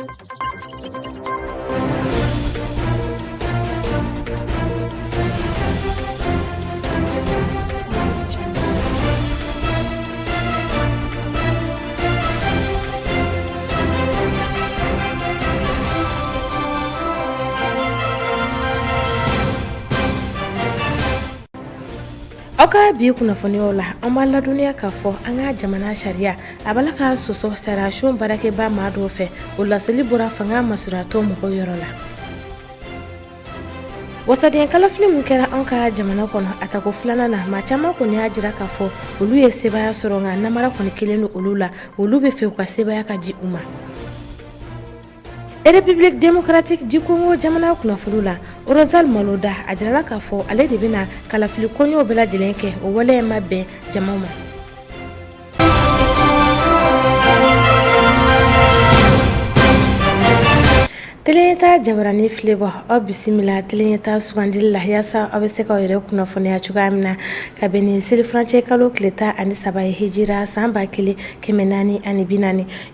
Aw ka bi kunnafoniyaw la, an b'a ladɔnniya k'a fɔ an ka jamana sariya a b'a la ka sɔsɔ sariyasun baarakɛba maa dɔw fɛ. O laseli bɔra fanga masurunyatɔ mɔgɔw yɔrɔ la. Wasaden kalafili min kɛra an ka jamana kɔnɔ a tako filanan na, maa caman kɔni y'a jira k'a fɔ olu ye sebaaya sɔrɔ, nka namara kɔni kɛlen don olu la, olu bɛ fɛ u ka sebaaya ka di u ma. République démocratique du Congo jamana kunnafoni la, Rosal Maloda a jirala k'a fɔ ale de bɛna kalafili kɔɲɔw bɛɛ lajɛlen kɛ. O waleya ma bɛn jama ma. Teleɲɛta jabarani filɛbaaw, aw bisimila Teleɲɛta sugandili la yaasa aw bɛ se k'aw yɛrɛ kunnafoniya cogoya min na ka bɛn ni selifurancɛ kalo tile 13 ye, hijira san 1440.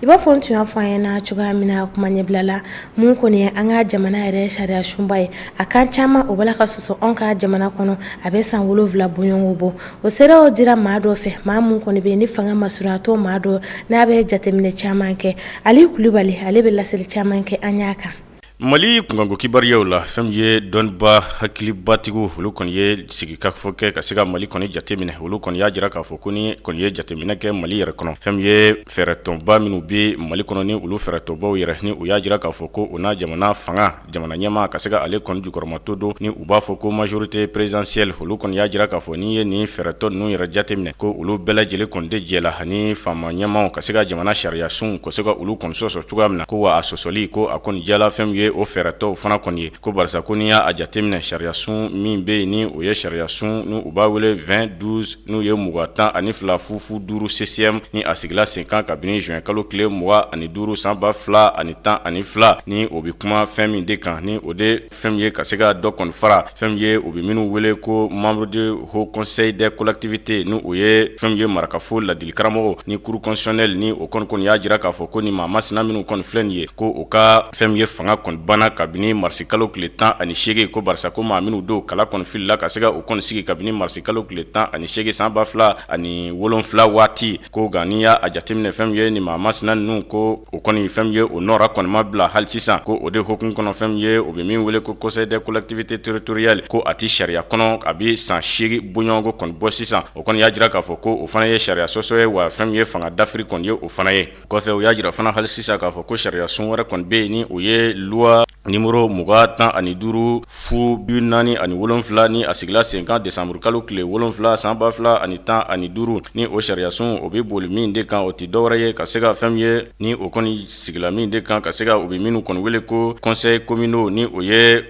I b'a fɔ n tun y'a fɔ an ɲɛna cogoya min na kuma ɲɛbila la, mun kɔni ye an ka jamana yɛrɛ sariya sunba ye, a kan caman o b'a la ka sɔsɔ anw ka jamana kɔnɔ, a bɛ san 7 bɔɲɔgɔnko bɔ. O seerew dira maa dɔ fɛ, maa mun kɔni bɛ ni fanga masurunyatɔ maa dɔ n'a bɛ jateminɛ caman kɛ. Ali Kulubali, ale bɛ laseli caman kɛ an y'a kan. Mali kunkanko kibaruyaw la, fɛn min ye dɔnniba hakilibatigiw, olu kɔni ye sigikafɔ kɛ ka se ka Mali kɔni jateminɛ. Olu kɔni y'a jira k'a fɔ ko ni kɔni ye jateminɛ kɛ Mali yɛrɛ kɔnɔ, fɛn min ye fɛɛrɛtɔnba minnu bɛ Mali kɔnɔ, ni olu fɛɛrɛtɔnbaw yɛrɛ, ni u y'a jira k'a fɔ ko u n'a jamana fanga, jamana ɲɛmaa ka se ka ale kɔni jukɔrɔmato don, ni u b'a fɔ ko majorité présidentielle, olu kɔni y'a jira k'a fɔ n'i ye nin fɛɛrɛtɔn ninnu yɛrɛ jateminɛ, ko olu bɛɛ lajɛlen kɔni de jɛla ani faama ɲɛmaaw ka se ka jamana sariya sun ka se ka olu kɔni sɔsɔ cogoya min na, ko wa a sɔsɔli ko a kɔni diyala fɛn min ye o fɛɛrɛtɔw fana kɔni ye, ko barisa ko n'i y'a jateminɛ sariya sun min bɛ yen, ni o ye sariya sun ni u b'a wele 20 12, n'u ye 20 12 0 0 CCM, ni a sigila sen kan kabini juin kalo tile 25 san 2012, ni o bɛ kuma fɛn min de kan, ni o de fɛn min ye ka se ka dɔ kɔni fara fɛn min ye u bɛ minnu wele ko membre de haut conseil des collectivités, ni o ye fɛn min ye marakafo ladilikaramɔgɔ ni cour constitutionnelle, ni o kɔni y'a jira k'a fɔ ko ni maa masina minnu kɔni filɛ nin ye, ko u ka fɛn min ye fanga kɔni banna kabini marisi kalo tile 18, ko barisa ko maa minnu don kala kɔni filila ka se ka u kɔni sigi kabini marisi kalo tile 18 san 2007 waati, ko nka n'i y'a jateminɛ fɛn min ye nin maa masina ninnu, ko o kɔni fɛn min ye o nɔra kɔni ma bila hali sisan, ko o de hukumu kɔnɔ fɛn min ye u bɛ min wele ko conseil des collectivités territoriales, ko a tɛ sariya kɔnɔ a bɛ san 8 bɔɲɔgɔnko kɔni bɔ sisan. O kɔni y'a jira k'a fɔ ko o fana ye sariya sɔsɔ ye, wa fɛn min ye fanga dafiri kɔni ye o fana ye. Kɔfɛ, u y'a jira fana hali sisan k'a fɔ ko sariya sun wɛrɛ kɔni bɛ yen, ni o ye loi numéro 20 15 047, ni a sigila sen kan décembre kalo tile 7 san 2015, ni o sariya sun o bɛ boli min de kan, o tɛ dɔwɛrɛ ye ka se ka fɛn min ye ni o kɔni sigila min de kan, ka se ka u bɛ minnu kɔni wele ko conseil communaux, ni o ye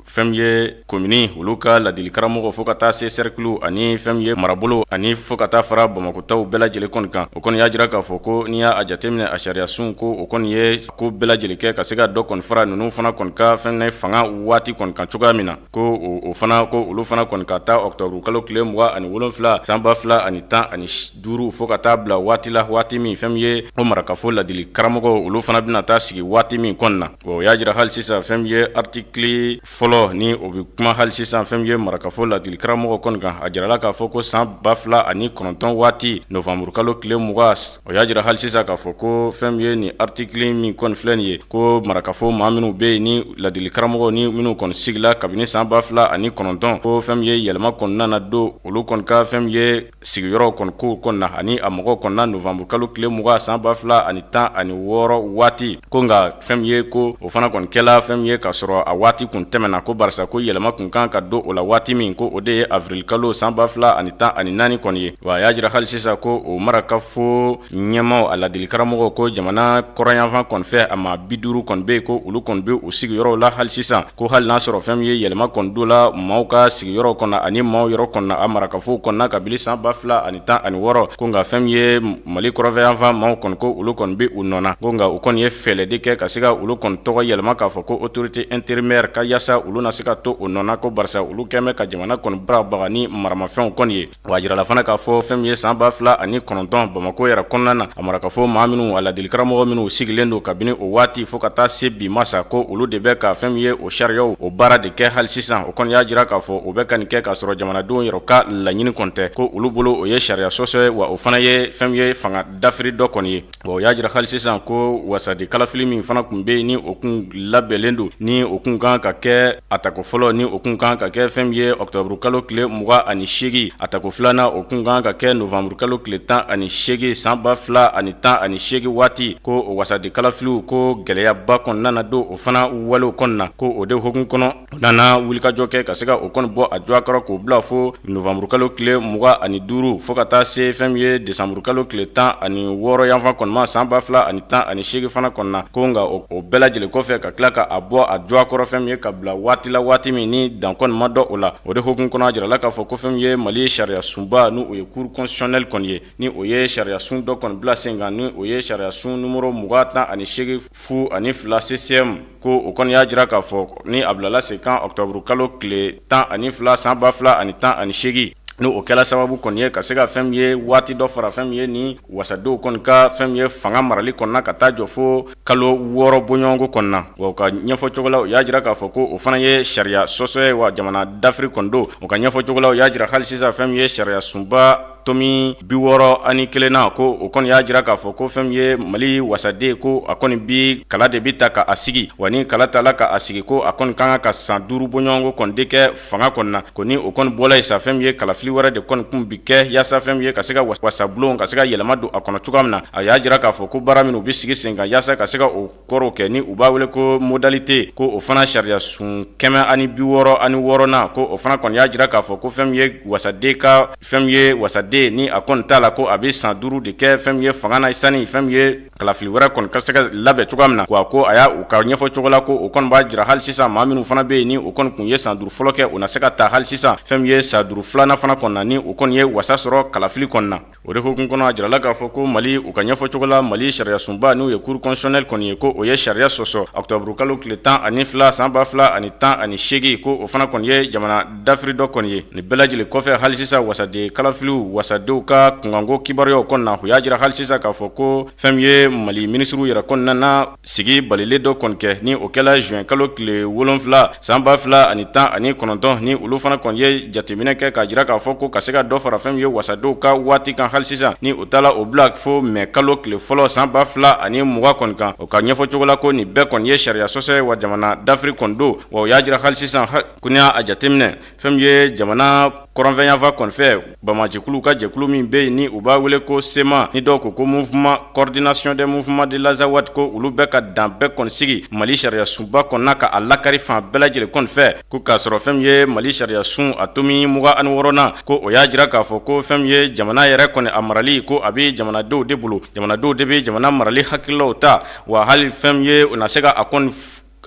fɛn min ye komini olu ka ladilikaramɔgɔ, fo ka taa se cercle ani fɛn min ye marabolo ani fo ka taa fara bamakɔtaw bɛɛ lajɛlen kɔni kan. O kɔni y'a jira k'a fɔ ko n'i y'a jateminɛ a sariya sun, ko o kɔni ye ko bɛɛ lajɛlen kɛ ka se ka dɔ kɔni fara ninnu fana kɔni ka fɛn fanga waati kɔni kan cogoya min na, ko o fana ko olu fana kɔni ka taa octobre kalo tile 27 san 2015 fo ka taa bila waati la, waati min fɛn min ye o marakafo ladili karamɔgɔ olu fana bɛna taa sigi waati min kɔnɔna na. O y'a jira hali sisan fɛn min ye article fɔlɔ, ni o bɛ kuma hali sisan fɛn min ye marakafo ladili karamɔgɔ kɔni kan, a jirala k'a fɔ ko san 2009 waati novembre kalo tile 20, o y'a jira hali sisan k'a fɔ ko fɛn min ye nin article min kɔni filɛ nin ye, ko marakafo maa minnu bɛ yen ni ladili karamɔgɔ ni minnu kɔni sigila kabini san 2009, ko fɛn min ye yɛlɛma kɔni nana don olu kɔni ka fɛn min ye sigiyɔrɔ kɔni ko kɔnɔna ani a mɔgɔ kɔnɔna novembre kalo tile 20 san 2016 waati, ko nka fɛn min ye ko o fana kɔni kɛla fɛn min ye k'a sɔrɔ a waati kun tɛmɛna, ko barisa ko yɛlɛma kun kan ka don o la waati min, ko o de ye avril kalo san 2014 kɔni ye. Wa a y'a jira hali sisan ko o marakafo ɲɛmaaw a ladili karamɔgɔ, ko jamana kɔrɔnyanfan kɔni fɛ a maa 50 kɔni bɛ yen, ko olu kɔni bɛ u sigiyɔrɔw la hali sisan, ko hali n'a sɔrɔ fɛn min ye yɛlɛma kɔni don la maaw ka sigiyɔrɔw kɔnɔ ani maaw yɔrɔ kɔnɔ a marakafow kɔnɔna kabini san 2016, ko nka fɛn min ye Mali kɔrɔnfɛyanfan maaw kɔni, ko olu kɔni bɛ u nɔ na, ko nka u kɔni ye fɛɛrɛ de kɛ ka se ka olu kɔni tɔgɔ yɛlɛma k'a fɔ ko autorité intérimaire, ka yaasa olu na se ka to u nɔ na, ko barisa olu kɛlen bɛ ka jamana kɔni barabaga ni maramafɛnw kɔni ye. Wa a jirala fana k'a fɔ fɛn min ye san 2009 Bamakɔ yɛrɛ kɔnɔna na, a marakafo maa minnu, a ladilikaramɔgɔ minnu sigilen don kabini o waati fo ka taa se bi ma sa, ko olu de bɛ ka fɛn min ye o sariyaw o baara de kɛ hali sisan. O kɔni y'a jira k'a fɔ u bɛ ka nin kɛ k'a sɔrɔ jamanadenw yɛrɛ ka laɲini kɔni tɛ, ko olu bolo o ye sariya sɔsɔ ye, wa o fana ye fɛn min ye fanga dafiri dɔ kɔni ye. Bon, o y'a jira hali sisan ko wasaden kalafili min fana tun bɛ yen, ni o kun labɛnlen don, ni o kun kan ka kɛ a tako fɔlɔ, ni o kun kan ka kɛ fɛn min ye octobre kalo tile 28, a tako filanan o kun kan ka kɛ novembre kalo tile 18 san 2018 waati, ko o wasaden kalafiliw, ko gɛlɛyaba kɔni nana don o fana walew kɔnɔna na, ko o de hukumu kɔnɔ u nana wulikajɔ kɛ ka se ka o kɔni bɔ a cogoya kɔrɔ k'o bila fo novembre kalo tile 25 fo ka taa se fɛn min ye décembre kalo tile 16 yanfan kɔni ma san 2018 fana kɔnɔna na, ko nka o bɛɛ lajɛlen kɔfɛ ka tila k'a bɔ a cogoya kɔrɔ fɛn min ye ka bila waati la, waati min ni dan kɔni ma dɔn o la. O de hukumu kɔnɔ, a jirala k'a fɔ ko fɛn min ye Mali sariya sunba, ni o ye cour constitutionnelle kɔni ye, ni o ye sariya sun dɔ kɔni bila sen kan, ni o ye sariya sun numéro 10 18 0 2 CCM, ko o kɔni y'a jira k'a fɔ ni a bilala sen kan octobre kalo tile 12 san 2018, ni o kɛla sababu kɔni ye ka se ka fɛn min ye waati dɔ fara fɛn min ye ni wasadenw kɔni ka fɛn min ye fanga marali kɔnɔna ka taa jɔ fo kalo 6 bɔɲɔgɔnko kɔnɔna. Wa u ka ɲɛfɔ cogo la, u y'a jira k'a fɔ ko o fana ye sariya sɔsɔ ye, wa jamana dafiri kɔni don. U ka ɲɛfɔ cogo la, u y'a jira hali sisan fɛn min ye sariya sunba tomi 61nan, ko o kɔni y'a jira k'a fɔ ko fɛn min ye Mali wasaden, ko a kɔni bi kala de bi ta k'a sigi, wa ni kala tala k'a sigi, ko a kɔni ka kan ka san 5 bɔɲɔgɔnko kɔni de kɛ fanga kɔni na. Ko ni o kɔni bɔla yen sa, fɛn min ye kalafili wɛrɛ de kɔni kun bi kɛ yaasa fɛn min ye ka se ka wasabulon ka se ka yɛlɛma don a kɔnɔ cogoya min na. A y'a jira k'a fɔ ko baara minnu bɛ sigi sen kan yaasa ka se ka o kɔrɔw kɛ, ni u b'a wele ko modalité, ko o fana sariya sun 166nan, ko o fana kɔni y'a jira k'a fɔ ko fɛn min ye wasaden ka fɛn min ye wasaden ni a kɔni t'a la, ko a bɛ san 5 de kɛ fɛn min ye fanga na sani fɛn min ye kalafili wɛrɛ kɔni ka se ka labɛn cogoya min na. Wa ko a y'a u ka ɲɛfɔ cogo la, ko o kɔni b'a jira hali sisan maa minnu fana bɛ yen, ni o kɔni kun ye san 5 fɔlɔ kɛ, u na se ka ta hali sisan fɛn min ye san 5 filanan fana kɔnɔna na, ni o kɔni ye wasa sɔrɔ kalafili kɔnɔna na. O de hukumu kɔnɔ, a jirala k'a fɔ ko Mali, u ka ɲɛfɔ cogo la, Mali sariya sunba, n'o ye cour constitutionnelle kɔni ye, ko o ye sariya sɔsɔ octobre kalo tile 12 san 2018, ko o fana kɔni ye jamana dafiri dɔ kɔni ye. Nin bɛɛ lajɛlen kɔfɛ, hali sisan wasaden kalafiliw, wasadenw ka kunkanko kibaruyaw kɔnɔna na, u y'a jira hali sisan k'a fɔ ko fɛn min ye Mali minisiriw yɛrɛ kɔnɔna na sigi balilen dɔ kɔni kɛ, ni o kɛla juin kalo tile 7 san 2019, ni olu fana kɔni ye jateminɛ kɛ k'a jira k'a fɔ ko ka se ka dɔ fara fɛn min ye wasadenw ka waati kan hali sisan, ni u taala o bila fo mɛ kalo tile fɔlɔ san 2020 kɔni kan. O ka ɲɛfɔ cogo la, ko nin bɛɛ kɔni ye sariya sɔsɔ ye, wa jamana dafiri kɔni don. Wa u y'a jira hali sisan ko n'i y'a jateminɛ fɛn min ye jamana kɔrɔnfɛyanfan kɔni fɛ, banbaancikulu ka jɛkulu min bɛ yen, ni u b'a wele ko CMA, ni dɔw ko Mouvement Coordination des Mouvements de l'Azawad, ko olu bɛ ka dan bɛɛ kɔni sigi Mali sariya sunba kɔnɔna ka a lakari fan bɛɛ lajɛlen kɔni fɛ, ko k'a sɔrɔ fɛn min ye Mali sariya sun a tomi 26nan, ko o y'a jira k'a fɔ ko fɛn min ye jamana yɛrɛ kɔni a marali, ko a bɛ jamanadenw de bolo, jamanadenw de bɛ jamana marali hakililaw ta, wa hali fɛn min ye u na se ka a kɔni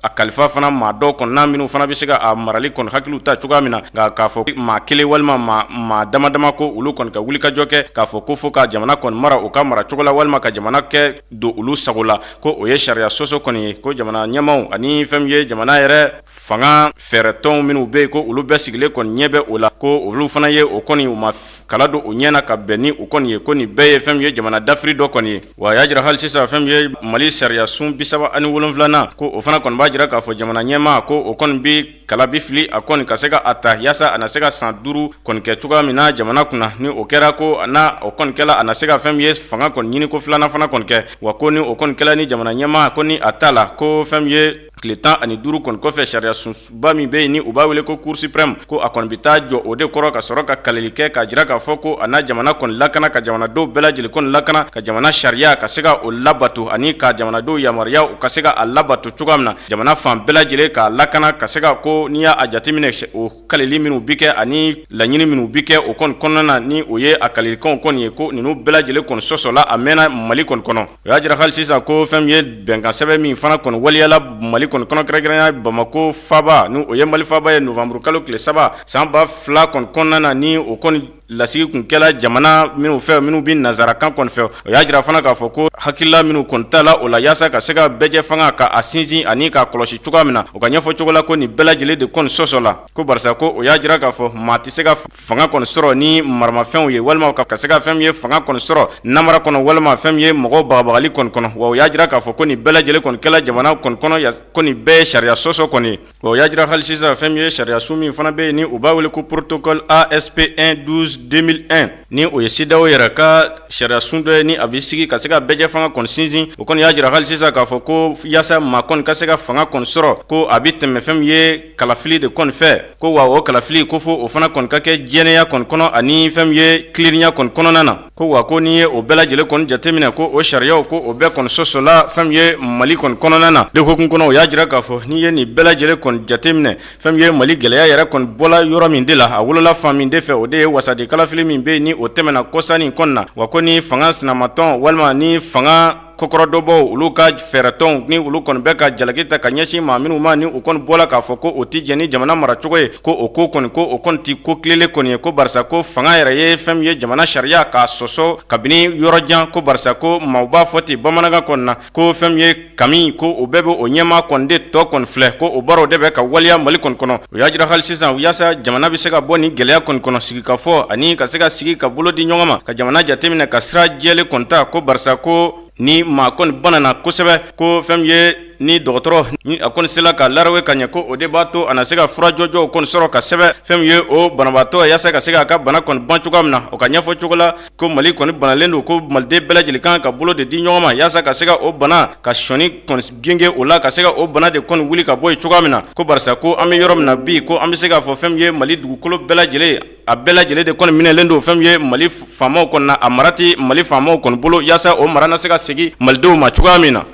a kalifa fana maa dɔw kɔnɔna minnu fana bɛ se ka a marali kɔni hakiliw ta cogoya min na. Nka k'a fɔ maa kelen walima maa dama dama ko olu kɔni ka wulikajɔ kɛ k'a fɔ ko fo ka jamana kɔni mara u ka mara cogo la, walima ka jamana kɛ don olu sago la, ko o ye sariya sɔsɔ kɔni ye. Ko jamana ɲɛmaaw ani fɛn min ye jamana yɛrɛ fanga fɛɛrɛtɔnw minnu bɛ yen, ko olu bɛɛ sigilen kɔni ɲɛ bɛ o la, ko olu fana ye o kɔni u ma kala don u ɲɛ na ka bɛn ni o kɔni ye, ko nin bɛɛ ye fɛn min ye jamana dafiri dɔ kɔni ye. Wa a y'a jira hali sisan fɛn min ye Mali sariya sun 37nan, ko o fana kɔni b'a jira k'a fɔ jamana ɲɛmaa, ko o kɔni bɛ kala bi fili a kɔni ka se ka a ta yaasa a na se ka san 5 kɔni kɛ cogoya min na jamana kunna. Ni o kɛra, ko n'a o kɔni kɛla, a na se ka fɛn min ye fanga kɔni ɲini ko filanan fana kɔni kɛ. Wa ko ni o kɔni kɛla, ni jamana ɲɛmaa ko ni a t'a la, ko fɛn min ye tile 15 kɔni kɔfɛ, sariya sunba min bɛ yen, ni u b'a wele ko Cour suprême, ko a kɔni bɛ taa jɔ o de kɔrɔ ka sɔrɔ ka kalili kɛ k'a jira k'a fɔ ko a na jamana kɔni lakana, ka jamanadenw bɛɛ lajɛlen kɔni lakana, ka jamana sariya ka se ka o labato, ani ka jamanadenw yamaruya u ka se ka a labato cogoya min na jamana fan bɛɛ lajɛlen k'a lakana, ka se ka ko n'i y'a jateminɛ o kalili minnu bɛ kɛ ani laɲini minnu bɛ kɛ o kɔni kɔnɔna na, ni o ye a kalilikanw kɔni ye, ko ninnu bɛɛ lajɛlen kɔni sɔsɔla a mɛnna Mali kɔni kɔnɔ. O y'a jira hali sisan ko fɛn min ye bɛnkan sɛbɛn min fana kɔni waleyala Mali kɔnɔ. kɔni kɔnɔ, kɛrɛnkɛrɛnya Bamakɔ faaba, ni o ye Mali faaba ye, nowanburu kalo tile 3 san 2000 kɔni kɔnɔna na, ni o kɔni lasigi kun kɛla jamana minnu fɛ minnu bɛ nansarakan kɔni fɛ. O y'a jira fana k'a fɔ ko hakilila minnu kɔni tala o la yaasa ka se ka bɛɛjɛ fanga ka a sinsin ani k'a kɔlɔsi cogoya min na, o ka ɲɛfɔ cogo la ko nin bɛɛ lajɛlen de kɔni sɔsɔla, ko barisa ko o y'a jira k'a fɔ maa tɛ se ka fanga kɔni sɔrɔ ni maramafɛnw ye, walima ka se ka fɛn min ye fanga kɔni sɔrɔ namara kɔnɔ, walima fɛn min ye mɔgɔw bagabagali kɔni kɔnɔ. Wa o y'a jira k'a fɔ ko nin bɛɛ lajɛlen kɔni kɛla jamana kɔni kɔnɔ, ko nin bɛɛ ye sariya sɔsɔ kɔni ye. Wa o y'a jira hali sisan, fɛn min ye sariyasun min fana bɛ yen ni u b'a wele ko protocole ASP 1 12 2001, ni o ye CEDEAO yɛrɛ ka sariyasun dɔ ye, ni a bɛ sigi ka se ka bɛɛjɛ fanga kɔni sinsin, o kɔni y'a jira hali sisan k'a fɔ ko yaasa maa kɔni ka se ka fanga kɔni sɔrɔ, ko a bɛ tɛmɛ fɛn min ye kalafili de kɔni fɛ, ko wa o kalafili ko fo o fana kɔni ka kɛ jɛlenya kɔni kɔnɔ ani fɛn min ye tilennenya kɔni kɔnɔna na, ko wa ko n'i ye o bɛɛ lajɛlen kɔni jateminɛ, ko o sariyaw ko o bɛɛ kɔni sɔsɔla fɛn min ye Mali kɔni kɔnɔna na. De hukumu kɔnɔ, o y'a jira k'a fɔ n'i ye nin bɛɛ lajɛlen kɔni jateminɛ, fɛn min ye Mali gɛlɛya yɛrɛ kɔni bɔla yɔrɔ min de la, a wolola fan min de fɛ, o de ye wasaden kalafili min bɛ yen ni o tɛmɛna kɔsa nin kɔni na. Wa ko ni fanga sinamatɔn walima ni fanga kɔkɔrɔdonbaw, olu ka fɛɛrɛtɔnw, ni olu kɔni bɛ ka jalaki ta ka ɲɛsin maa minnu ma, ni u kɔni bɔla k'a fɔ ko o tɛ jɛn ni jamana maracogo ye, ko o ko kɔni ko o kɔni tɛ ko tilennen kɔni ye, ko barisa ko fanga yɛrɛ ye fɛn min ye jamana sariya k'a sɔsɔ kabini yɔrɔ jan, ko barisa ko maaw b'a fɔ ten bamanankan kɔni na ko fɛn min ye kami, ko o bɛɛ bɛ o ɲɛmaa kɔni de tɔ kɔni filɛ, ko o baaraw de bɛ ka waleya Mali kɔni kɔnɔ. O y'a jira hali sisan, yaasa jamana bɛ se ka bɔ nin gɛlɛya kɔni kɔnɔ, sigikafɔ ani ka se ka sigi ka bolo di ɲɔgɔn ma ka jamana jateminɛ ka sira jɛlen kɔni ta, ko barisa ko ni maa kɔni banana kosɛbɛ, ko fɛn min ye ni dɔgɔtɔrɔ ni a kɔni sela ka larawe ka ɲɛ, ko o de b'a to a na se ka fura jɔjɔw kɔni sɔrɔ ka sɛbɛn fɛn min ye o banabaatɔ yaasa ka se k'a ka bana kɔni ban cogoya min na. O ka ɲɛfɔ cogo la ko Mali kɔni banalen don, ko maliden bɛɛ lajɛlen kan ka bolo de di ɲɔgɔn ma yaasa ka se ka o bana ka sɔnni kɔni genge o la, ka se ka o bana de kɔni wuli ka bɔ yen cogoya min na, ko barisa ko an bɛ yɔrɔ min na bi, ko an bɛ se k'a fɔ fɛn min ye Mali dugukolo bɛɛ lajɛlen, a bɛɛ lajɛlen de kɔni minɛlen don fɛn min ye Mali faamaw kɔni na, a mara tɛ Mali faamaw kɔni bolo, yaasa o mara na se ka segin malidenw ma cogoya min na.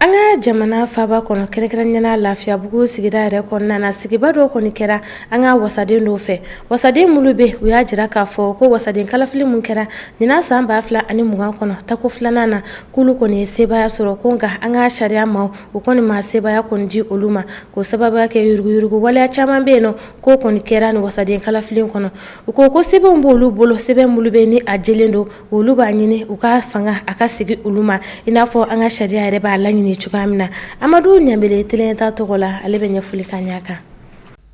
An ka jamana faaba kɔnɔ, kɛrɛnkɛrɛnnenya la Lafiyabugu sigida yɛrɛ kɔnɔna na, sigiba dɔ kɔni kɛra an ka wasaden dɔw fɛ. Wasaden minnu bɛ, u y'a jira k'a fɔ ko wasaden kalafili min kɛra ɲinan san 2020 kɔnɔ, tako filanan na, k'olu kɔni ye sebaaya sɔrɔ, ko nka an ka sariya ma, u kɔni ma sebaaya kɔni di olu ma, k'o sababuya kɛ yuruguyurugu waleya caman bɛ yen nɔ k'o kɔni kɛra ni wasaden kalafili kɔnɔ. U ko ko sɛbɛnw b'olu bolo, sɛbɛn minnu bɛ ni a jɛlen don, olu b'a ɲini u ka fanga a ka segin olu ma i n'a fɔ an ka sariya yɛrɛ b'a laɲini cogoya min na. Amadu Ɲanbele, Teleɲɛta tɔgɔ la, ale bɛ ɲɛfɔli k'an ɲɛ kan.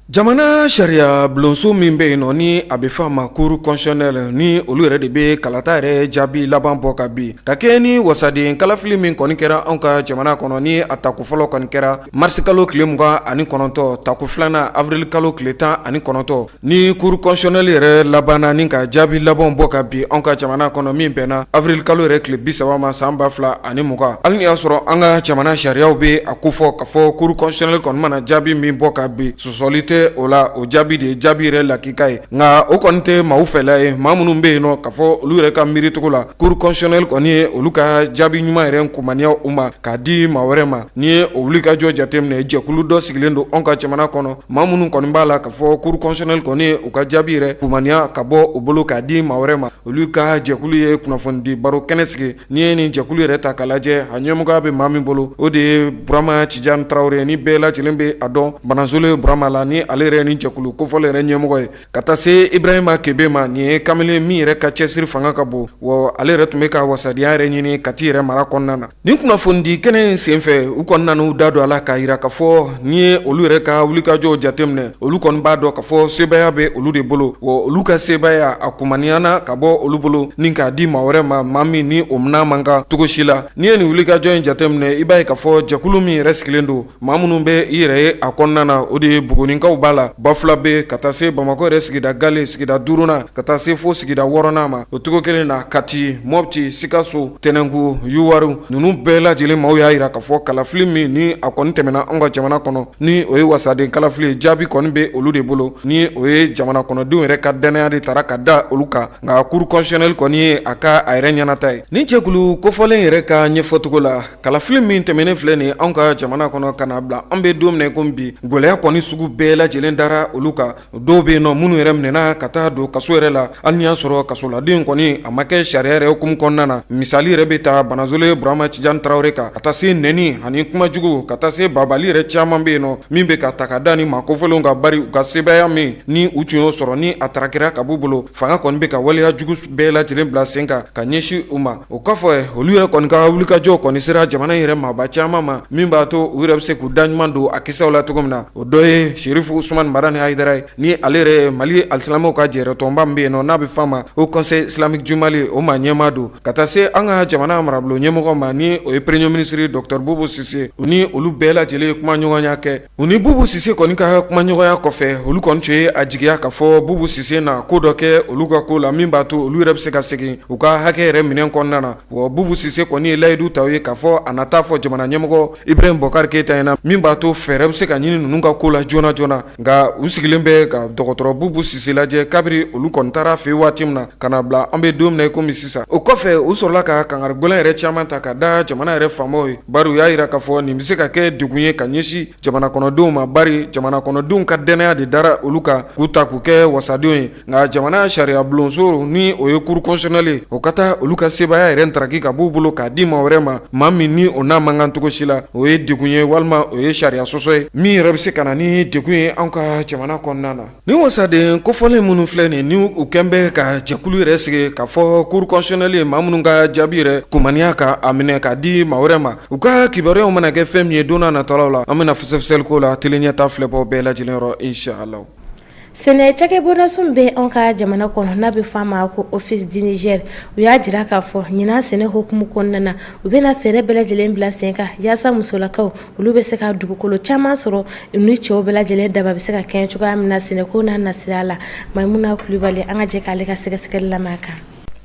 Jamana sariya bulonso min bɛ yen nɔ, ni a bɛ fɔ a ma cour constitutionnelle, ni olu yɛrɛ de bɛ kalata yɛrɛ jaabi laban bɔ ka bin ka kɛ ni wasaden kalafili min kɔni kɛra anw ka jamana kɔnɔ, ni a tako fɔlɔ kɔni kɛra marisikalo tile 29, tako filanan avril kalo tile 19, ni cour constitutionnelle yɛrɛ labanna ni ka jaabi labanw bɔ ka bin anw ka jamana kɔnɔ, min bɛnna avril kalo yɛrɛ tile 30 ma san 2020. Hali ni y'a sɔrɔ an ka jamana sariyaw bɛ a kofɔ k'a fɔ cour constitutionnelle kɔni mana jaabi min bɔ ka bin, sɔsɔli tɛ o la, o jaabi de ye jaabi yɛrɛ lakika ye. Nka o kɔni tɛ maaw fɛla ye, maa minnu bɛ yen nɔ k'a fɔ olu yɛrɛ ka miiricogo la, cour constitutionnelle kɔni ye olu ka jaabi ɲuman yɛrɛ kumaniya u ma k'a di maa wɛrɛ ma. N'i ye o wulikajɔ jateminɛ, jɛkulu dɔ sigilen don anw ka jamana kɔnɔ, maa minnu kɔni b'a la k'a fɔ cour constitutionnelle kɔni ye u ka jaabi yɛrɛ kumaniya ka bɔ u bolo k'a di maa wɛrɛ ma, olu ka jɛkulu ye kunnafonidi baro kɛnɛ sigi. N'i ye nin jɛkulu yɛrɛ ta k'a lajɛ, a ɲɛmɔgɔya bɛ maa min bolo, o de ye Burama Tijani Tarawele, ni bɛɛ lajɛlen bɛ a dɔn Banazolo Burama la, ni ale yɛrɛ ni jɛkulu kofɔlen yɛrɛ ɲɛmɔgɔ ye, ka taa se Ibrahima Kebe ma. Nin ye kamalen min yɛrɛ ka cɛsiri fanga ka bon, wa ale yɛrɛ tun bɛ ka wasadenya yɛrɛ ɲini Kati yɛrɛ mara kɔnɔna na. Nin kunnafonidi kɛnɛ in senfɛ, u kɔni nan'u da don a la k'a jira k'a fɔ n'i ye olu yɛrɛ ka wulikajɔw jateminɛ, olu kɔni b'a dɔn k'a fɔ sebaaya bɛ olu de bolo, wa olu ka sebaaya a kumaniyana ka bɔ olu bolo ni k'a di maa wɛrɛ ma, maa min ni o n'a man kan cogo si la. N'i ye nin wulikajɔ in jateminɛ, i b'a ye k'a fɔ jɛkulu min yɛrɛ sigilen don, maa minnu bɛ i yɛrɛ ye a kɔnɔna na, o de ye Bugunikaw b'a la, Bafulabe, ka taa se Bamakɔ yɛrɛ sigida Gale, sigida duurunan, ka taa se fo sigida wɔɔrɔnan ma. O cogo kelen na, Kati, Mɔpti, Sikaso, Tɛnɛnku, Yuwaru, ninnu bɛɛ lajɛlen maaw y'a jira k'a fɔ kalafili min ni a kɔni tɛmɛna anw ka jamana kɔnɔ, ni o ye wasaden kalafili ye, jaabi kɔni bɛ olu de bolo, ni o ye jamana kɔnɔdenw yɛrɛ ka dannaya de tara ka da olu kan. Nka cour constitutionnelle kɔni ye a ka a yɛrɛ ɲɛnata ye. Nin jɛkulu kofɔlen yɛrɛ ka ɲɛfɔcogo la, kalafili min tɛmɛnen filɛ nin anw ka jamana kɔnɔ ka n'a bila an bɛ don min na komi bi, gɛlɛya kɔni sugu bɛɛ lajɛlen lajɛlen dara olu kan. Dɔw bɛ yen nɔ minnu yɛrɛ minɛna ka taa don kaso yɛrɛ la, hali n'i y'a sɔrɔ kasoladen kɔni a ma kɛ sariya yɛrɛ hukumu kɔnɔna na. Misali yɛrɛ bɛ ta Banazole Burama Tijani Tarawele kan, ka taa se nɛni ani kuma jugu, ka taa se babali yɛrɛ caman bɛ yen nɔ min bɛ ka ta ka da ni maa kofɔlenw kan, bari u ka sebaaya min ni u tun y'o sɔrɔ ni a tarakira ka b'u bolo, fanga kɔni bɛ ka waleya jugu bɛɛ lajɛlen bila sen kan ka ɲɛsin u ma. O kɔfɛ, olu yɛrɛ kɔni ka wulikajɔ kɔni sera jamana yɛrɛ maaba caman ma min b'a to u yɛrɛ bɛ se k'u da ɲuman don a kisɛw la cogo min na. O dɔ ye Serifu Usumani Madani Hayidara ye, ni ale yɛrɛ ye Mali alisilamɛw ka jɛrɛtɔnba min bɛ yen nɔ n'a bɛ f'a ma Haut Conseil islamique du Mali, o maa ɲɛmaa don, ka taa se an ka jamana marabolo ɲɛmɔgɔ ma ni o ye premier ministre docteur Bubu Sise. U ni olu bɛɛ lajɛlen ye kumaɲɔgɔnya kɛ. U ni Bubu Sise kɔni ka kumaɲɔgɔnya kɔfɛ, olu kɔni tun ye a jigiya k'a fɔ Bubu Sise na ko dɔ kɛ olu ka ko la min b'a to olu yɛrɛ bɛ se ka segin u ka hakɛ yɛrɛ minɛ kɔnɔna na. Wa Bubu Sise kɔni ye layidu ta u ye k'a fɔ a na taa fɔ jamana ɲɛmɔgɔ Ibrahim Bɔkari Keyita ɲɛna min b'a to fɛɛrɛ bɛ se ka ɲini ninnu ka ko la joona joona. Nka u sigilen bɛ ka dɔgɔtɔrɔ Bubu Sise lajɛ kabiri olu kɔni taara fɛ waati min na ka na bila an bɛ don min na i komi sisan. O kɔfɛ, u sɔrɔla ka kangari gɛlɛn yɛrɛ caman ta ka da jamana yɛrɛ faamaw ye, bari u y'a jira k'a fɔ nin bɛ se ka kɛ degun ye ka ɲɛsin jamana kɔnɔdenw ma, bari jamana kɔnɔdenw ka dannaya de dara olu kan k'u ta k'u kɛ wasadenw ye. Nka jamana sariya bulonso ni o ye cour constitutionnelle ye, o ka taa olu ka sebaaya yɛrɛ ntaraki ka b'u bolo k'a di maa wɛrɛ ma, maa min ni o n'a man kan cogo si la, o ye degun ye walima o ye sariya sɔsɔ ye min yɛrɛ bɛ se ka na ni degun ye an ka jamana kɔnɔna na. Ni wasaden kofɔlen minnu filɛ nin ni u kɛn bɛ ka jɛkulu yɛrɛ sigi k'a fɔ cour constitutionnelle ye maa minnu ka jaabi yɛrɛ kumaniya ka a minɛ k'a di maa wɛrɛ ma, u ka kibaruyaw mana kɛ fɛn min ye don n'a nataw la, an bɛna fɛsɛfɛsɛli k'o la tele ɲɛta filɛbaw bɛɛ lajɛlen yɔrɔ, inshallah. Sɛnɛ cakɛbondaso min bɛ anw ka jamana kɔnɔ n'a bɛ fɔ a ma ko Office du Niger, u y'a jira k'a fɔ ɲinan sɛnɛ hukumu kɔnɔna na, u bɛna fɛɛrɛ bɛɛ lajɛlen bila sen kan yaasa musolakaw olu bɛ se ka dugukolo caman sɔrɔ, u ni cɛw bɛɛ lajɛlen daba bɛ se ka kɛɲɛ cogoya min na sɛnɛko n'a nasira la. Maimuna Kulibali, an ka jɛ k'ale ka sɛgɛsɛgɛli lamɛn a kan.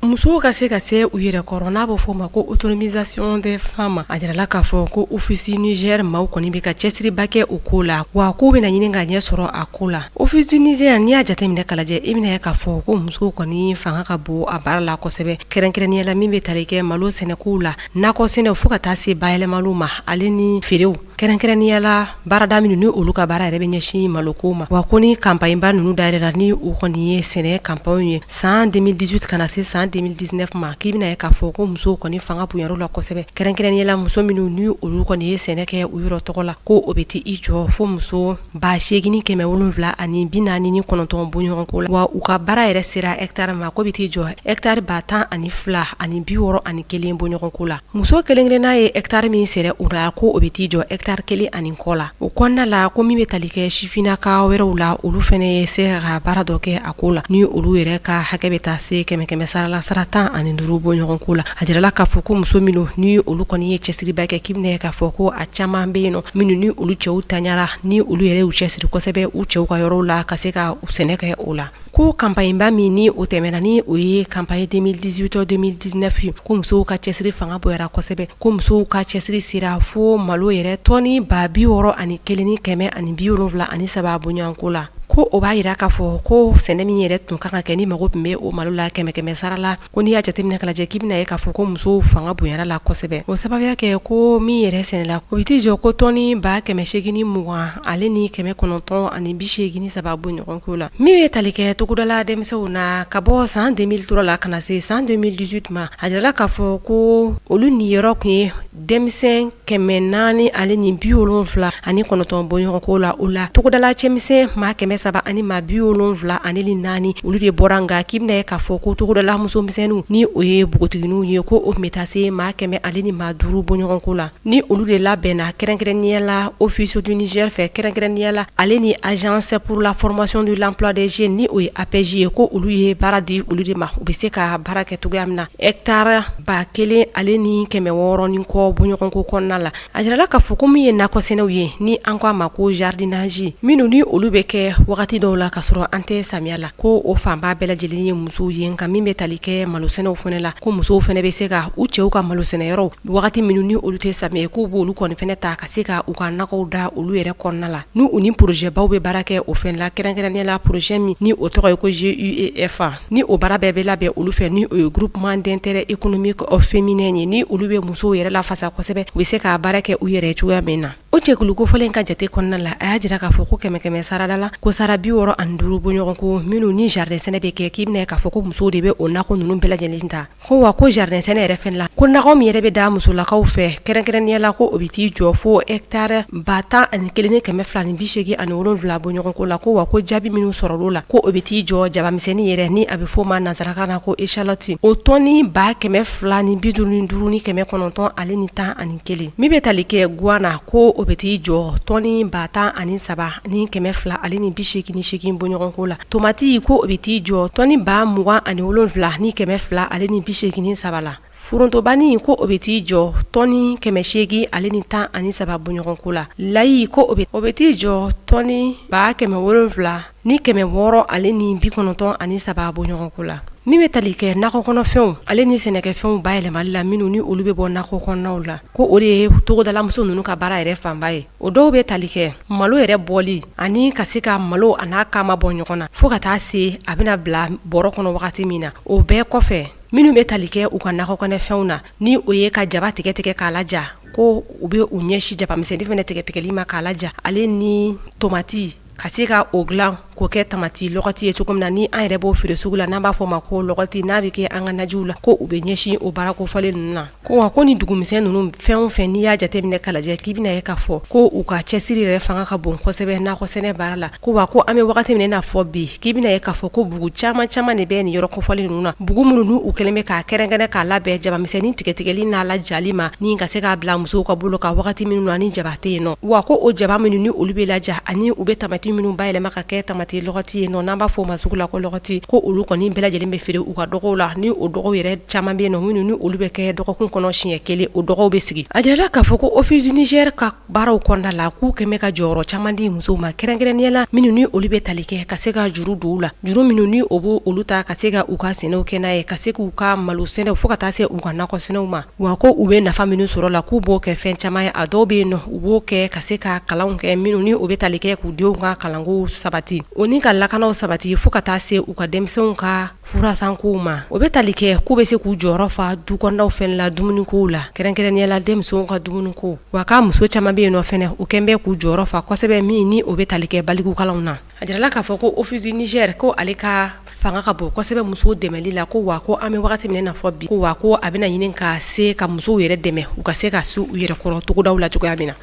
Musow ka se ka se u yɛrɛ kɔrɔ n'a bɛ f'o ma ko autonomisation des femmes, a jirala k'a fɔ ko Office Niger maaw kɔni bɛ ka cɛsiriba kɛ o ko la, wa k'u bɛna ɲini ka ɲɛ sɔrɔ a ko la. Office du Niger, n'i y'a jateminɛ k'a lajɛ, i bɛna ye k'a fɔ ko musow kɔni fanga ka bon a baara la kosɛbɛ, kɛrɛnkɛrɛnnenya la min bɛ tali kɛ malo sɛnɛkow la, nakɔ sɛnɛw fo ka taa se bayɛlɛmaliw ma, ale ni feerew, kɛrɛnkɛrɛnnenya la baarada minnu ni olu ka baara yɛrɛ bɛ ɲɛsin maloko ma. Wa ko ni campagne ba ninnu dayɛlɛla, ni u kɔni ye sɛnɛ campagne ye san 2018 ka na se san 2019 ma, k'i bɛna ye k'a fɔ ko musow kɔni fanga bonyar'u la kosɛbɛ, kɛrɛnkɛrɛnnenya la muso minnu ni olu kɔni ye sɛnɛ kɛ u yɛrɛ tɔgɔ la, ko o bɛ t'i jɔ fo muso 8749 bɔɲɔgɔnko la. Wa u ka baara yɛrɛ sera hectare ma, ko bɛ t'i jɔ hectare 12,061 bɔɲɔgɔnko la. Muso kelen-kelenna ye hectare min sɛnɛ u la, ko o bɛ t'i jɔ hectare kelen ani kɔ la. O kɔnɔna la, ko min bɛ tali kɛ sifinnaka wɛrɛw la, olu fana ye se ka baara dɔ kɛ a ko la, ni olu yɛrɛ ka hakɛ bɛ taa se kɛmɛ kɛmɛ sara la sara 15 bɔɲɔgɔnko la. A jirala k'a fɔ ko muso minnu ni olu kɔni ye cɛsiriba kɛ, k'i bɛna ye k'a fɔ ko a caman bɛ yen nɔ minnu ni olu cɛw tanyara, ni olu yɛrɛ y'u cɛsiri kosɛbɛ u cɛw ka yɔrɔw la ka se ka sɛnɛ kɛ o la. Ko campagne ba min ni o tɛmɛna, ni o ye campagne 2018 2019 ye, ko musow ka cɛsiri fanga bonyara kosɛbɛ, ko musow ka cɛsiri sera fo malo yɛrɛ tɔni 61,173 bɔɲɔgɔnko la. Ko o b'a jira k'a fɔ ko sɛnɛ min yɛrɛ tun kan ka kɛ ni mago tun bɛ o malo la kɛmɛ kɛmɛ sara la, ko n'i y'a jateminɛ k'a lajɛ, k'i bɛna ye k'a fɔ ko musow fanga bonyara la kosɛbɛ. O sababuya kɛ ko min yɛrɛ sɛnɛla, o bɛ t'i jɔ ko tɔni 820 ale ni 983 bɔɲɔgɔnko la. Min ye tali kɛ togodala denmisɛnw na ka bɔ san 2003 la ka na se san 2018 ma, a jirala k'a fɔ ko olu niyɔrɔ tun ye denmisɛn 479 bɔɲɔgɔnko la. O la togodala cɛmisɛn maa 300 ani maa 74, olu de bɔra. Nka k'i bɛna ye k'a fɔ ko togodala musomisɛnninw, ni o ye npogotigininw ye, ko o tun bɛ taa se maa 100 ale ni maa 5 bɔɲɔgɔnko la, ni olu de labɛnna kɛrɛnkɛrɛnnenya la Office du Niger fɛ, kɛrɛnkɛrɛnnenya la ale ni Agence pour la formation de l'emploi des jeunes, ni o ye APEJ ye, ko olu ye baara di olu de ma, u bɛ se ka baara kɛ cogoya min na hectare 1000 ale ni 600 ni kɔ bɔɲɔgɔnko kɔnɔna la. A jirala k'a fɔ ko min ye nakɔ sɛnɛw ye, ni an ko a ma ko jardinage, minnu ni olu bɛ kɛ wagati dɔw la ka sɔrɔ an tɛ samiya la, ko o fanba bɛɛ lajɛlen ye musow ye. Nka min bɛ tali kɛ malo sɛnɛw fana la, ko musow fana bɛ se ka u cɛw ka malo sɛnɛyɔrɔw wagati minnu ni olu tɛ samiya, k'u b'olu kɔni fana ta ka se ka u ka nakɔw da olu yɛrɛ kɔnɔna la, n'u u ni projet baw bɛ baara kɛ o fɛn la, kɛrɛnkɛrɛnnenya la projet min ni o tɔgɔ ye ko GIEF, ni o baara bɛɛ bɛ labɛn olu fɛ, ni o ye groupement d'intérêt économique féminin ye, ni olu bɛ musow yɛrɛ lafasa kosɛbɛ, u bɛ se ka baara kɛ u yɛrɛ cogoya min na. O jɛkulu kofɔlen ka jate kɔnɔna la, a y'a jira k'a fɔ ko kɛmɛ kɛmɛ sarada la, ko sara 65 bɔɲɔgɔnko minnu ni jardin sɛnɛ bɛ kɛ, k'i bɛna ye k'a fɔ ko musow de bɛ o nakɔ ninnu bɛɛ lajɛlen ta. Ko wa ko jardin sɛnɛ yɛrɛ fɛnɛ la, ko nakɔ min yɛrɛ bɛ da musolakaw fɛ kɛrɛnkɛrɛnnenya la, ko o bɛ t'i jɔ fo hectare 11,287 bɔɲɔgɔnko la. Ko wa ko jaabi minnu sɔrɔla la, ko o bɛ t'i jɔ jabamisɛnnin yɛrɛ ni a bɛ f'o ma nansarakan na ko échalote, o tɔni 255,911. Min bɛ tali kɛ guwan na, ko o bɛ t'i jɔ tɔni 13,288 bɔɲɔgɔnko la. Tomati, ko o bɛ t'i jɔ tɔni 27,283 la. Forontobani, ko o bɛ t'i jɔ tɔni 813 bɔɲɔgɔnko la. Layi, ko o bɛ t'i jɔ tɔni 7,693 bɔɲɔgɔnko la. Min bɛ tali kɛ nakɔ kɔnɔfɛnw ale ni sɛnɛkɛfɛnw bayɛlɛmali la minnu ni olu bɛ bɔ nakɔ kɔnɔnaw la, ko o de ye togodalamuso ninnu ka baara yɛrɛ fanba ye. O dɔw bɛ tali kɛ malo yɛrɛ bɔli ani ka se ka malo a n'a kama bɔ ɲɔgɔn na fo ka taa se a bɛna bila bɔrɔ kɔnɔ wagati min na. O bɛɛ kɔfɛ, minnu bɛ tali kɛ u ka nakɔ kɔnɔfɛnw na, ni o ye ka jaba tigɛ tigɛ k'a laja, ko u bɛ u ɲɛsin jabamisɛnnin fana tigɛ tigɛli ma k'a laja, ale ni tomati, ka se ka o dilan k'o kɛ tamati lɔgɔti ye cogo min na ni an yɛrɛ b'o feere sugu la n'an b'a fɔ o ma ko lɔgɔti, n'a bɛ kɛ an ka najiw la, ko u bɛ ɲɛsin o baara kofɔlen ninnu na. Ko wa ko ni dugumisɛn ninnu fɛn o fɛn n'i y'a jateminɛ k'a lajɛ, k'i bɛna ye k'a fɔ ko u ka cɛsiri yɛrɛ fanga ka bon kosɛbɛ nakɔ sɛnɛ baara la. Ko wa ko an bɛ wagati min na fɔ bi, k'i bɛna ye k'a fɔ ko bugu caman caman de bɛ nin yɔrɔ kofɔlen ninnu na, bugu minnu n'u kɛlen bɛ k'a kɛrɛnkɛrɛn k'a labɛn jabamisɛnnin tigɛtigɛli n'a lajali ma, ni ka se k'a bila musow ka bolo kan wagati minnu na ni jaba tɛ yen nɔ. Wa ko o jaba minnu ni olu bɛ laja ani u bɛ tamati minnu bayɛlɛma ka kɛ tamati lɔgɔti ye nɔ, n'an b'a fɔ o ma sugu la ko lɔgɔti, ko olu kɔni bɛɛ lajɛlen bɛ feere u ka dɔgɔw la, ni o dɔgɔw yɛrɛ caman bɛ yen nɔ minnu ni olu bɛ kɛ dɔgɔkun kɔnɔ siɲɛ kelen, o dɔgɔw bɛ sigi. A jirala k'a fɔ ko Office du Niger ka baaraw kɔnɔna la, k'u kɛmɛ ka jɔyɔrɔ caman di musow ma, kɛrɛnkɛrɛnnenya la minnu ni olu bɛ tali kɛ ka se ka juru don u la, juru minnu ni o b' olu ta ka se ka u ka sɛnɛw kɛ n'a ye, ka se k'u ka malo sɛnɛw fo ka taa se u ka nakɔ sɛnɛw ma. Wa ko u bɛ nafa minnu sɔrɔ la, k'u b'o kɛ fɛn caman ye. A dɔw bɛ yen nɔ, u b'o kɛ ka se ka kalanw kɛ minnu ni o bɛ tali kɛ k'u denw ka kalanko sabati, o ni ka lakanaw sabati, fo ka taa se u ka denmisɛnw ka furasankow ma. O bɛ tali kɛ k'u bɛ se k'u jɔyɔrɔ fa du kɔnɔnaw fɛnɛ la dumunikow la, kɛrɛnkɛrɛnnenya la denmisɛnw ka dumuniko. Wa k'a muso caman bɛ yen nɔ fɛnɛ, u kɛn bɛ k'u jɔyɔrɔ fa kosɛbɛ min ni o bɛ tali kɛ balikukalanw na. A jirala k'a fɔ ko Office du Niger, ko ale ka fanga ka bon kosɛbɛ musow dɛmɛli la. Ko wa ko an bɛ wagati min na fɔ bi, ko wa ko a bɛna ɲini ka se ka musow yɛrɛ dɛmɛ u ka se ka se u yɛrɛ kɔrɔ togodaw la cogoya min na.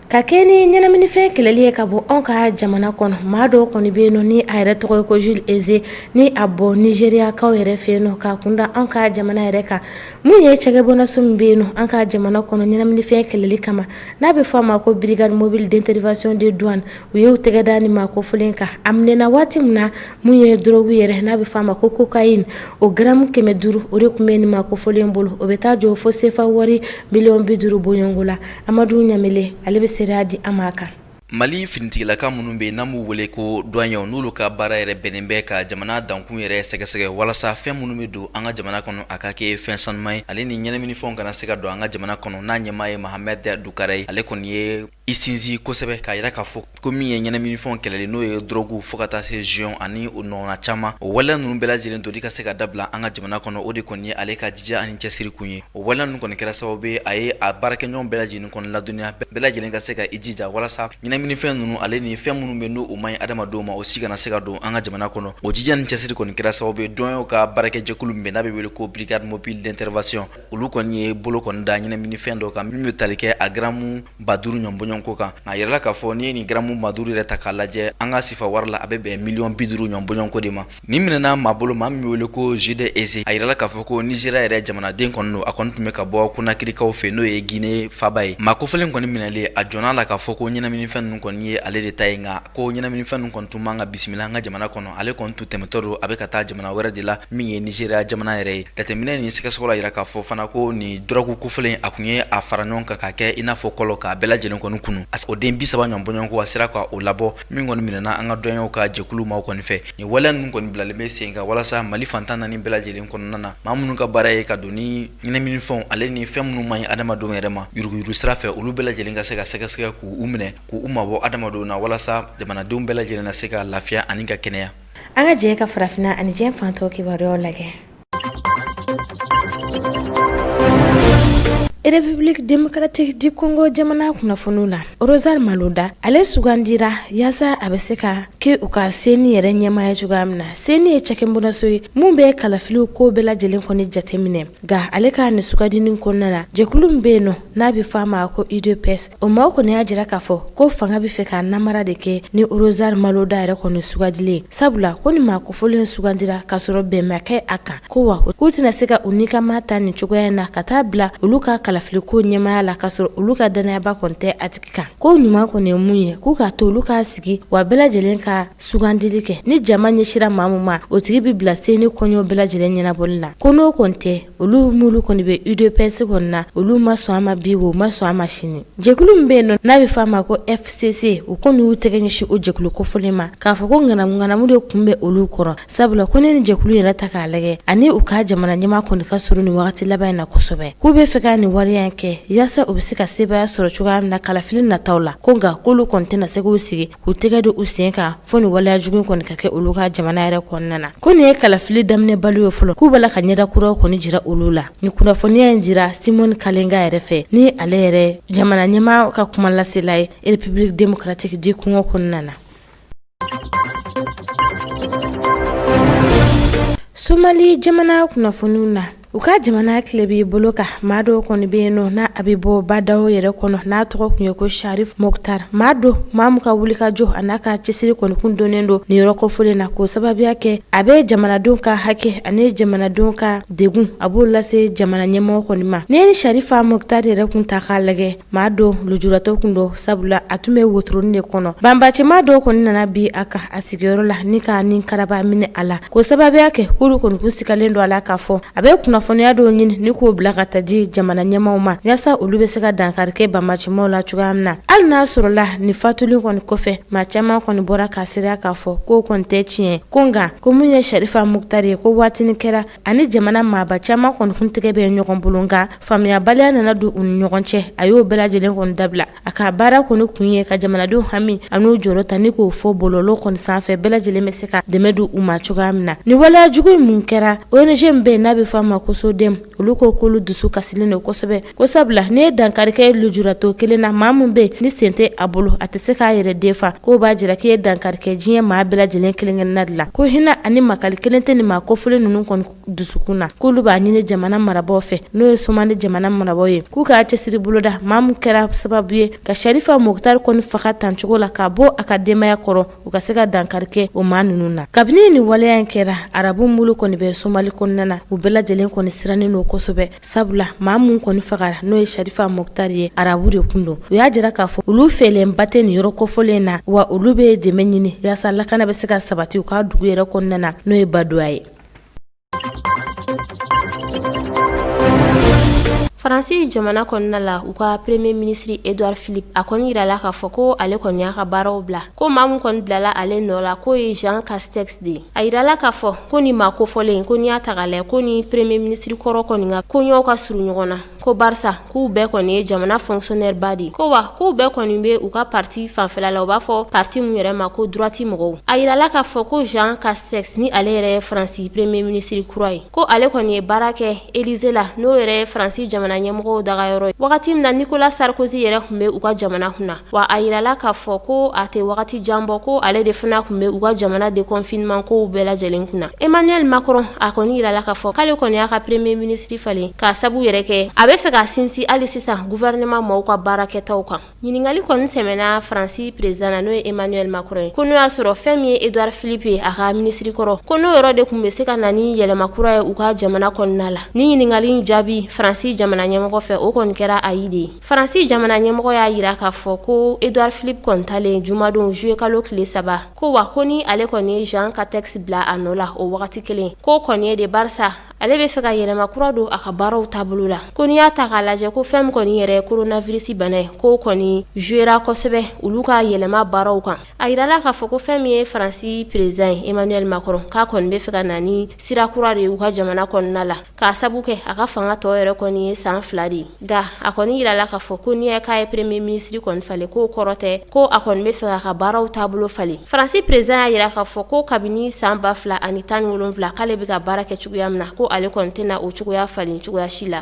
Ka kɛ ni ɲɛnaminifɛn kɛlɛli ye ka bɔ anw ka jamana kɔnɔ, maa dɔw kɔni bɛ yen nɔ ni a yɛrɛ tɔgɔ ye ko Jules Eze, ni a bɔ Nizeriyakaw yɛrɛ fɛ yen nɔ ka kunda anw ka jamana yɛrɛ kan. Mun ye cɛkɛbɔnaso min bɛ yen nɔ an ka jamana kɔnɔ ɲɛnaminifɛn kɛlɛli kama, n'a bɛ fɔ a ma ko brigade mobile d'intervention de douane, u y'u tɛgɛ da ni maa kofɔlen kan. A minɛna waati min na, mun ye drogue yɛrɛ n'a bɛ fɔ a ma ko cocaïne, o garamu 500, o de tun bɛ nin maa kofɔlen bolo. O bɛ taa jɔ fo sefa wari miliyɔn 50 bɔɲɔgɔnko la. Amadu Ɲamele, ale bɛ seereya di an ma kan. Mali finitigilaka minnu bɛ yen n'an b'u wele ko douaniers, n'olu ka baara yɛrɛ bɛnnen bɛ ka jamana dankun yɛrɛ sɛgɛsɛgɛ walasa fɛn minnu bɛ don an ka jamana kɔnɔ a ka kɛ fɛn sanuman ye, ale ni ɲɛnaminifɛnw kana se ka don an ka jamana kɔnɔ, n'a ɲɛmaa ye Mahamɛd Dukara ye, ale kɔni ye i sinsin kosɛbɛ k'a yira k'a fɔ ko min ye ɲɛnaminifɛnw kɛlɛli, n'o ye drogue fo ka taa se joint ani o ɲɔgɔnna caman, o waleya ninnu bɛɛ lajɛlen doli ka se ka dabila an ka jamana kɔnɔ, o de kɔni ye ale ka jija ani cɛsiri kun ye. O waleya ninnu kɔni kɛra sababu ye a ye a baarakɛɲɔgɔn bɛɛ lajɛlen kɔni ladɔnniya, bɛɛ lajɛlen ka se ka i jija walasa ɲɛnaminifɛn ninnu ale ni fɛn minnu bɛ n'o man ɲi adamadenw ma, o si kana se ka don an ka jamana kɔnɔ. O jija ni cɛsiri kɔni kɛra sababu ye douaniers ka baarakɛjɛkulu min bɛ n'a bɛ wele ko brigade mobile d'intervention, olu kɔni ye bolo kɔni da ɲɛnaminifɛn dɔ kan min bɛ tali kɛ a garamu 5000 ɲɔgɔn bɔɲɔgɔnko kan. A yirala k'a fɔ n'i ye nin garamu 5000 yɛrɛ ta k'a lajɛ an ka sifa wari la, a bɛ bɛn miliyɔn 50 ɲɔgɔn bɔɲɔgɔnko de ma. Nin minɛna maa bolo, maa min bɛ wele ko Jude Eze. A yirala k'a fɔ ko Nizeriya yɛrɛ jamanaden kɔni don. A kɔni tun bɛ ka bɔ Konakirikaw fɛ, n'o ye Gine faaba ye. Maa kofɔlen kɔni minɛlen, a jɔn'a la k'a fɔ ko ɲɛnaminifɛn ninnu kɔni ye ale de ta ye, nka ko ɲɛnaminifɛn ninnu kɔni tun man ka bisimila an ka jamana kɔnɔ. Ale kɔni tun tɛmɛtɔ don, a bɛ ka taa jamana wɛrɛ de la min ye Nizeriya jamana yɛrɛ ye. Jateminɛ ni sɛgɛsɛgɛ la yira k'a fɔ fana ko nin drogue kofɔlen, a tun ye a fara ɲɔgɔn kan k'a kɛ i n'a fɔ kɔlɔ, k'a bɛɛ lajɛlen kɔni kunu. O den 30 ɲɔgɔn bɔɲɔgɔnko, a sera ka o labɔ min kɔni minɛna an ka douaniers ka jɛkulu maaw kɔni fɛ. Nin waleya ninnu kɔni bilalen bɛ sen kan walasa Mali fan 14 bɛɛ lajɛlen kɔnɔna na, maa minnu ka baara ye ka don ni ɲɛnaminifɛnw ale ni fɛn minnu man ɲi adamadenw yɛrɛ ma yuruguyurugu sira fɛ, olu bɛɛ lajɛlen ka se ka sɛgɛsɛgɛ k'u minɛ, k'u mabɔ adamadenw na, walasa jamanadenw bɛɛ lajɛlen na se ka lafiya ani ka kɛnɛya. An ka jɛ ka farafinna ani diɲɛ fan tɔw kibaruyaw lajɛ. République démocratique du Congo jamana kunnafoniw la, Ronsard Malonda ale sugandira yaasa a bɛ se ka kɛ u ka CENI yɛrɛ ɲɛmaa ye cogoya min na. CENI ye cakɛbondaso ye min bɛ kalafiliw ko bɛɛ lajɛlen kɔni jateminɛ. Nka ale ka nin sugandili kɔnɔna na, jɛkulu min bɛ yen nɔ n'a bɛ fɔ a ma ko UDPS, o maaw kɔni y'a jira k'a fɔ ko fanga bɛ fɛ ka namara de kɛ ni Ronsard Malonda yɛrɛ kɔni sugandilen, sabula ko ni maa kofɔlen sugandira k'a sɔrɔ bɛn ma kɛ a kan, ko wa k'u tɛna se ka u ni ka maa ta nin cogoya in na ka taa bila olu ka kalafiliko ɲɛmaaya la k'a sɔrɔ olu ka dannayaba kɔni tɛ a tigi kan. Ko ɲuman kɔni ye mun ye, k'u k'a to olu k'a sigi wa bɛɛ lajɛlen ka sugandili kɛ, ni jama ɲɛsira maa min ma, o tigi bɛ bila CENI koɲɛw bɛɛ lajɛlen ɲɛnabɔli la. Ko n'o kɔni tɛ, olu minnu kɔni bɛ UDPS kɔni na, olu ma sɔn a ma bi, o ma sɔn a ma sini. Jɛkulu min bɛ yen nɔ n'a bɛ fɔ a ma ko FCC, u kɔni y'u tɛgɛ ɲɛsin o jɛkulu kofɔlen ma k'a fɔ ko ŋanamu de kun bɛ olu kɔrɔ, sabula ko ne ni jɛkulu yɛrɛ ta k'a lajɛ ani u ka jamana ɲɛmaa kɔni ka surun nin wagati laban in na kosɛbɛ, k'u bɛ fɛ ka nin waleya in kɛ yaasa u bɛ se ka sebaaya sɔrɔ cogoya min na kalafili nataw la. Ko nka k'olu kɔni tɛna se k'u sigi k'u tɛgɛ don u sen kan fo nin waleya jugu kɔni ka kɛ olu ka jamana yɛrɛ kɔnɔna na. Ko nin ye kalafili daminɛbali ye fɔlɔ, k'u b'a la ka ɲɛda kuraw kɔni jira olu la. Nin kunnafoniya in dira Simon Kalenga yɛrɛ fɛ, ni ale yɛrɛ jamana ɲɛmaa ka kuma lasela ye République démocratique du Congo kɔnɔna na. Somali jamana kunnafoniw na, u ka jamana tilebin bolo kan, maa dɔw kɔni bɛ yen nɔ n'a a bɛ bɔ Badaw yɛrɛ kɔnɔ, n'a tɔgɔ tun ye ko Sharif Mokhtar. Maa don maa min ka wulikajɔ a n'a ka cɛsiri kɔni kun dɔnnen don nin yɔrɔ kofɔlen na, k'o sababuya kɛ a bɛ jamanadenw ka hakɛ ani jamanadenw ka degun a b'o lase jamana ɲɛmɔgɔ kɔni ma. N'i ye Sharifa Mokhtar yɛrɛ kun ta k'a lajɛ, maa don lujuratɔ kun don, sabula a tun bɛ wotoronin de kɔnɔ. Banbacima dɔw kɔni nana bin a kan a sigiyɔrɔ la ni k'a ni karaba minɛ a la, k'o sababuya kɛ k'olu kɔni kun sigalen don a la k'a fɔ a bɛ kunnafoniya dɔw ɲini ni k'o bila ka taa di jamana ɲɛmaaw ma yaasa olu bɛ se ka dankari kɛ banbacimaw la cogoya min na. Hali n'a sɔrɔla nin fatuli kɔni kɔfɛ, maa caman kɔni bɔra k'a seereya k'a fɔ k'o kɔni tɛ tiɲɛ, ko nka ko mun ye Sharifa Mokhtar ye, ko waatinin kɛra ani jamana maaba caman kɔni kun tɛgɛ bɛ ɲɔgɔn bolo, nka faamuyabaliya nana don u ni ɲɔgɔn cɛ, a y'o bɛɛ lajɛlen kɔni dabila. A ka baara kɔni kun ye ka jamanadenw hami an'u jɔrɔ ta ni k'o fɔ bɔlɔlɔ kɔni sanfɛ, bɛɛ lajɛlen bɛ se ka dɛmɛ don u ma cogoya min na. Nin waleya jugu in mun kɛra, ONG min bɛ yen n'a bɛ fɔ a ma ko SODEM, olu ko k'olu dusu kasilen don kosɛbɛ, ko sabula n'i ye dankari kɛ lujuratɔ kelen na, maa min bɛ yen ni sen tɛ a bolo, a tɛ se k'a yɛrɛ defa, k'o b'a jira k'i ye dankari kɛ diɲɛ maa bɛɛ lajɛlen kelen-kelenna de la. Ko hinɛ ani makali kelen tɛ nin maa kofɔlen ninnu kɔni dusukun na, k'olu b'a ɲini jamana marabaaw fɛ, n'o ye Somali jamana marabaaw ye, k'u k'a cɛsiri boloda maa min kɛra sababu ye ka Sharifa Mokhtar kɔni faga tancogo la k'a bɔ a ka denbaya kɔrɔ, u ka se ka dankari kɛ o maa ninnu na. Kabini nin waleya in kɛra, arabu minnu kɔni bɛ Somali kɔnɔna na, u bɛɛ lajɛlen kɔni sirannen don kosɛbɛ, sabula maa min kɔni fagara, n'o ye Sharifa Mokhtar ye, arabu de kun don. U y'a jira k'a fɔ olu fɛlenba tɛ nin yɔrɔ kofɔlen na, wa olu bɛ dɛmɛ ɲini yaasa lakana bɛ se ka sabati u ka dugu yɛrɛ kɔnɔna na, n'o ye Badoa ye. Faransi jamana kɔnɔna la, u ka premier ministre Edouard Philippe, a kɔni yirala k'a fɔ ko ale kɔni y'a ka baaraw bila, ko maa min kɔni bilala ale nɔ la, k'o ye Jean Castex de ye. A yirala k'a fɔ ko ni maa kofɔlen, ko n'i y'a ta k'a lajɛ, ko ni premier ministre kɔrɔ kɔni ka koɲɛw ka surun ɲɔgɔn na, ko barisa k'u bɛɛ kɔni ye jamana fonctionnaire ba de ye, ko wa k'u bɛɛ kɔni bɛ u ka parti fanfɛla la, u b'a fɔ parti min yɛrɛ ma ko droite mɔgɔw. A yirala k'a fɔ ko Jean Castex, ni ale yɛrɛ ye Faransi premier ministre kura ye, ko ale kɔni ye baara kɛ Élysée la, n'o yɛrɛ ye Faransi jamana ɲɛmɔgɔw dagayɔrɔ ye, wagati min na Nicolas Sarkozy yɛrɛ tun bɛ u ka jamana kunna. Wa a yirala k'a fɔ ko a tɛ wagati jan bɔ, ko ale de fana tun bɛ u ka jamana déconfinement kow bɛɛ lajɛlen kunna. Emmanuel Macron, a kɔni yirala k'a fɔ k'ale kɔni y'a ka premier ministre falen k'a sabu yɛrɛ kɛ a bɛ fɛ ka sinsin hali sisan gouvernement maaw ka baara kɛtaw kan. Ɲininkali kɔni sɛmɛna Faransi président na, n'o ye Emmanuel Macron ye, ko n'o y'a sɔrɔ fɛn min ye Edouard Philippe ye, a ka ministre kɔrɔ, ko n'o yɔrɔ de tun bɛ se ka na ni yɛlɛma kura ye u ka jamana kɔnɔna la. Ni ɲininkali in jaabi Faransi jamana ɲɛmɔgɔ fɛ, o kɔni kɛra ayi de ye. Faransi jamana ɲɛmɔgɔ y'a jira k'a fɔ ko Edouard Philippe kɔni taalen jumadon juillet kalo tile 3, ko wa ko ni ale kɔni ye Jean Castex bila a nɔ la o wagati kelen, k'o kɔni ye de barisa ale bɛ fɛ ka yɛlɛma kura don a ka baaraw taabolo la. Ko n'i y'a ta k'a lajɛ, ko fɛn min kɔni yɛrɛ ye coronavirus bana ye, k'o kɔni jouera kosɛbɛ olu ka yɛlɛma baaraw kan. A yirala k'a fɔ ko fɛn min ye Faransi président ye Emmanuel Macron, k'a kɔni bɛ fɛ ka na ni sira kura de ye u ka jamana kɔnɔna la, k'a sabu kɛ a ka fanga tɔ yɛrɛ kɔni ye san 2 de ye. Nka a kɔni yirala k'a fɔ ko n'i y'a k'a ye premier ministre kɔni falen, k'o kɔrɔ tɛ ko a kɔni bɛ fɛ k'a ka baaraw taabolo falen. Faransi président y'a jira k'a fɔ ko kabini san 2017 k'ale bɛ ka baara kɛ cogoya min na, ko ale kɔni tɛna o cogoya falen cogoya si la.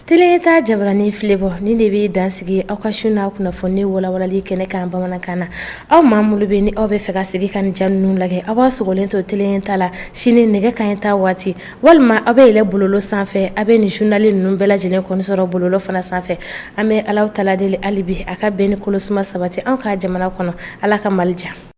Tele ɲɛta jabarani filɛbɔ nin de bɛ dan sigi aw ka su na kunnafoni walawalali kɛnɛ kan bamanankan na. Aw maa minnu bɛ ni aw bɛ fɛ ka segin ka nin ja ninnu lajɛ, aw b'a sogolen to tele ɲɛta la sini nɛgɛ kanɲɛ 10 waati, walima aw bɛ yɛlɛ bɔlɔlɔ sanfɛ, aw bɛ nin journal ninnu bɛɛ lajɛlen kɔni sɔrɔ bɔlɔlɔ fana sanfɛ. An bɛ Alahu taala deli hali bi a ka bɛn ni kolosuma sabati anw ka jamana kɔnɔ. Ala ka Mali diya.